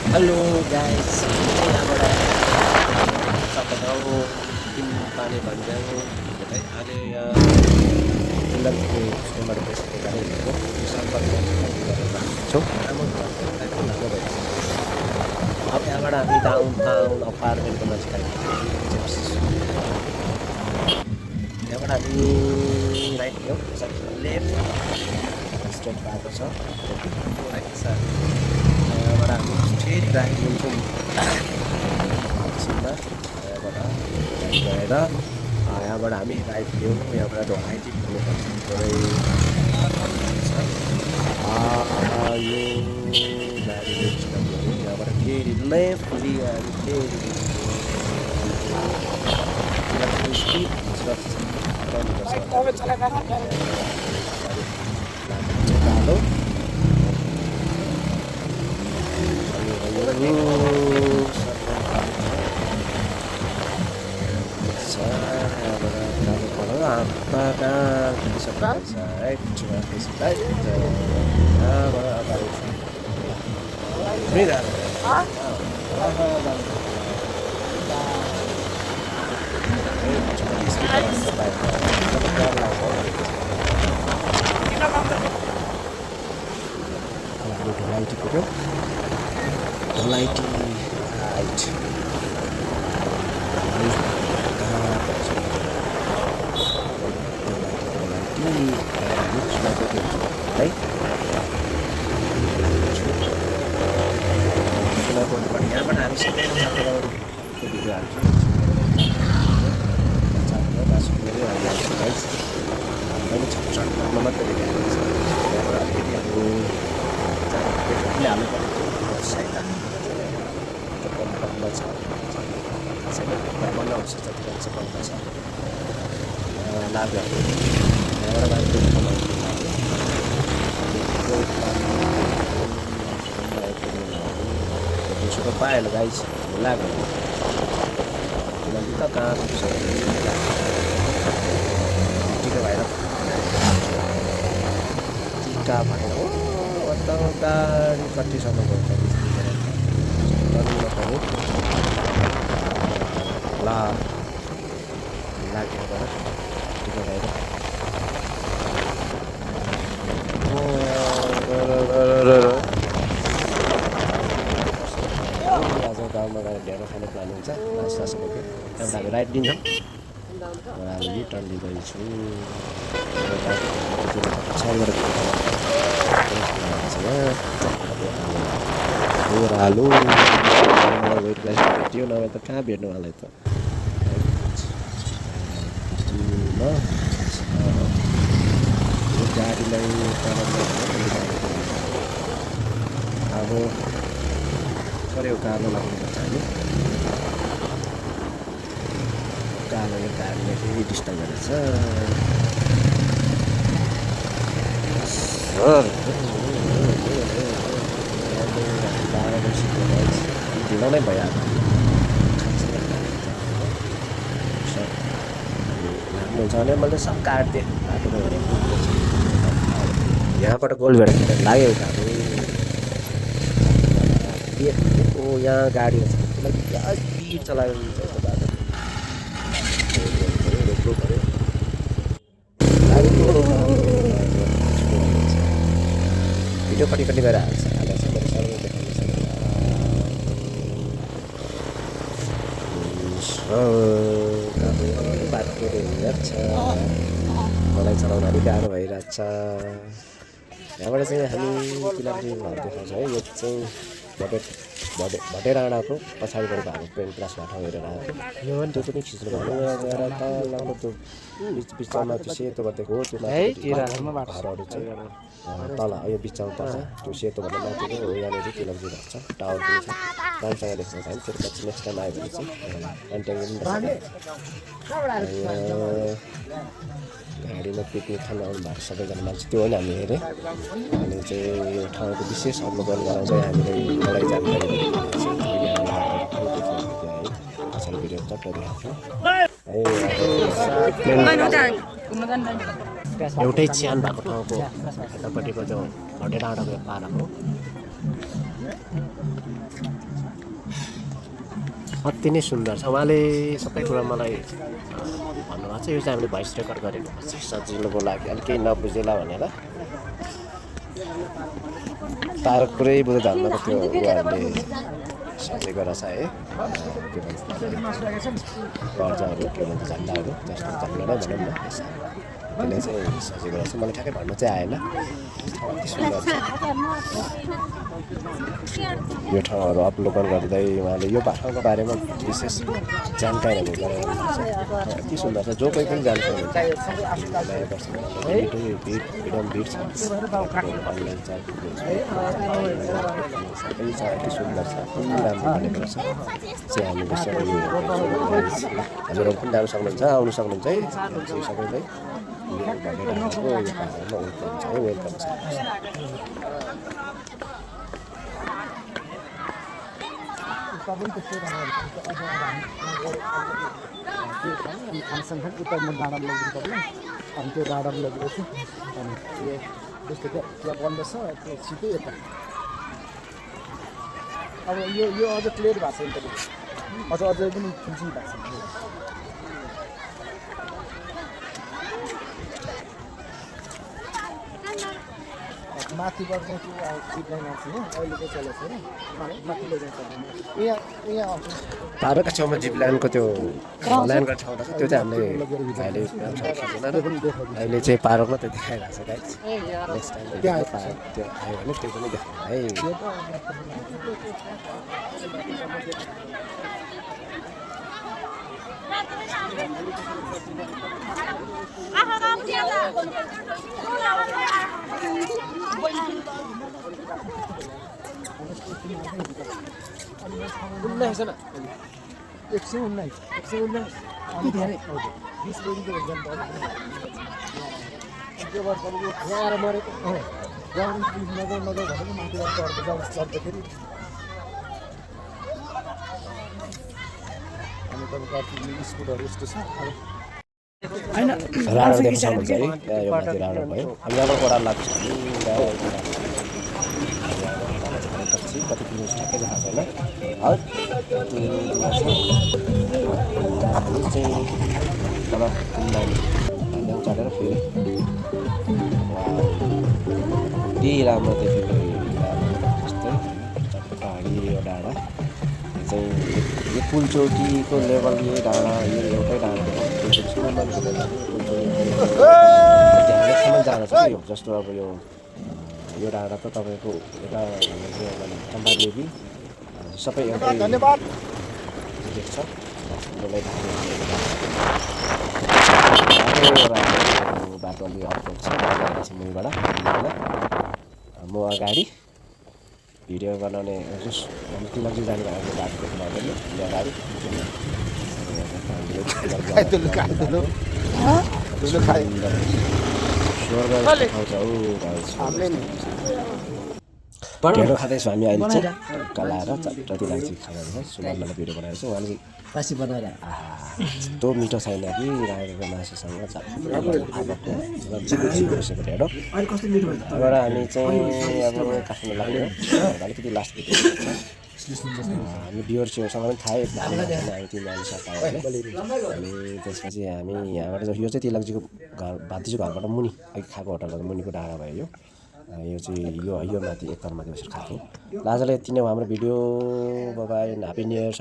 Halo guys, यहाँबाट सबैको दिन पानी भन्ज्याङ है अहिले यहाँ फिलहालको स्कुलबाट बसेको गाडी हिँडेको छौँ अब यहाँबाट हामी डाउन टाउन अपार्टमेन्टको नजिक यहाँबाट हामी राइट लियौँ लेफ्ट स्ट्रेट बाटो छ राइट सर यहाँबाट हामी फेरि राइट लिन्छौँ एकछिनमा यहाँबाट गएर यहाँबाट हामी राइट लियौँ यहाँबाट ढोलाइटी पुग्नुपर्छ थोरै यो गाडी यहाँबाट फेरि लेफ्ट लियो हामी फेरि स्पिड कालो पाएन गाइस लाग्यो त कहाँ टिका भएर टिका भएर गाडी कतिसम्म गयो ल लाग्यो टिका भएर गाउँमा गएर ढेँडो खाने प्लान हुन्छ नास्तासम्म त्यहाँबाट हामी राइट दिन्छौँ हामी रिटर्न लिँदैछौँ ओह्रालो वेट भेट्यो नभए त कहाँ भेट्नु होला त गाडीलाई अब पऱ्यो कालो लाग्नुपर्छ हामी कालोले गाडीले फेरि डिस्टर्ब गरेछ ढिलो नै भइहाल्यो लाग्नु हुन्छ भने मैले सब काटिदिएँ बाटो यहाँबाट गोलभेडा लाग्यो ओ यहाँ गाडी स्पिड चलायो भिडियो कति गरेर हाल्छ बाटो हिँड्छ मलाई चलाउन अलिक गाह्रो भइरहेछ यहाँबाट चाहिँ हामी पिलाटी देखाउँछ है यो चाहिँ भटेराडाको पछाडिबाट भएको पेन्ट क्लासबाट हेरेर आएको त्यो पनि खिच्नु भयो यहाँ गएर तलको त्यो बिचमा त्यो सेतो बतेको हो त्यो घरहरू चाहिँ तल यो बिचमा पर्छ त्यो सेतो भन्दा माथिको हो यहाँनिर किलोमिटर भएको छ टावर पनि छ राम्रोसँग देख्न पाइन्छ त्यो पछि नेक्स्ट टाइम आयो भने चाहिँ कन्ट्याक्ट गाडीमा पिकनिक खान आउनु भएको सबैजना मान्छे त्यो होइन हामी हेरेँ अनि चाहिँ यो ठाउँको विशेष अवलोकन गराउँछ हामीले एउटा जानकारी पछाडि भिडियो चट्ट देखाएको एउटै च्यान भएको ठाउँको यतापट्टिको त्यो भटे डाँडाको पारा हो अति नै सुन्दर छ। उहाँले सबै कुरा मलाई भन्नुभएको छ। यो चाहिँ हामीले भोइस रेकर्ड गरेको सजिलोको लागि अलिक केही नबुझेला भनेर। पार्क पुरै बुझ्दै धर्मको त्यो उहाँहरूले सजेको रहेछ है। के भन्छ पर्जाहरू के भन्छ झन्डाहरू जस्तो झन्डा नै भनौँ न त्यसले चाहिँ सजेको रहेछ। मलाई ठ्याक्कै भन्नु चाहिँ आएन। अति सुन्दर छ। यो ठाउँहरू अवलोकन गर्दै उहाँले यो ठाउँको बारेमा विशेष जानकारीहरू गराउनुहुन्छ। अति सुन्दर छ। जो कोही पनि जान सक्नुहुन्छ। नयाँ वर्षमा एकदम भिड छ। अनलाइन छ सबै छ। अति सुन्दर छ। राम्रो बनेको रहेछ चाहिँ हामीले हजुरहरू पनि जानु सक्नुहुन्छ। आउनु सक्नुहुन्छ है सबैलाई। यो पाहाडमा वेलकम छ है। वेलकम छ। खानसँग उता म डाँडा लगिदिनु तपाईँलाई अनि त्यो डाँडा लगिरहेछु अनि यो जस्तो त्यहाँ बन्द छ त्यो छिटो यता अब यो अझ क्लियर भएको छ नि त अझै पनि फिनिसिङ भएको छ माथिबाट चाहिँ त्यो सिट लाइन आएको छैन अहिले चाहिँ चलेको छैन माथि लैजान्छ यहाँ पार्कका छेउमा जिप लाइनको त्यो लाइनको ठाउँ छ त्यो चाहिँ हामीले अहिले चाहिँ पार्क मात्रै देखाइरहेको छ गाइस। नेक्स्ट टाइम त्यो आयो भने त्यो पनि देखाउँ है। उन्नाइस ना 119 अनि धेरै 20 पेजको एक्जाम त्यो वर्ष यो यहाँ मरेको ग्राउन्ड पुलिस नगौ भनेको माथिबाट चढ्दै चढ्दाखेरि अनि तपाईँको स्कुलहरू यस्तो छ राडा देख्न सक्नुहुन्छ है। यो माथि राडा भयो। अनि यहाँबाट कोडा लाग्छ कति किलो ठ्याक्कै थाहा छैन। हामी चाहिँ तल चढेर फेरि यति राम्रो देखेको जस्तै पहाडी यो डाँडा चाहिँ यो पुलचौकीको लेभल यही डाँडा यो एउटै डाँडा त्यहाँसम्म जान छ यो जस्तो अब यो डाँडा त तपाईँको यता चम्पादेवी सबै एउटै धन्यवाद देख्छ। बाटो अलि अप्रोच छ मुनिबाट म अगाडि भिडियो बनाउने तिलकजी जाने भएको बाटो देख्नु अगाडि अगाडि ढेँडो खाँदैछौँ हामी अहिले चाहिँ कलाएर जति लाग्छ खाँदा सुमनलाई भिडियो बनाएर चाहिँ उहाँले राशि बनाएर यस्तो मिठो छैन कि रायोको मासुसँग बसेको ढेँडो। त्यहाँबाट हामी चाहिँ अब काठमाडौँ लाग्यो अलिकति लास्ट भिडियो हामी बियर छेउसँग पनि थाहै हामी तिनजना सकायो हामी त्यसपछि हामी यहाँबाट यो चाहिँ तिलकजीको घर भातीजीको घरबाट मुनि अघि खाएको होटलबाट मुनिको डाँडा भयो यो चाहिँ यो माथि एक तल माथि बसेर खाएको। आजलाई यति नै हो हाम्रो भिडियो। Bye happy new year.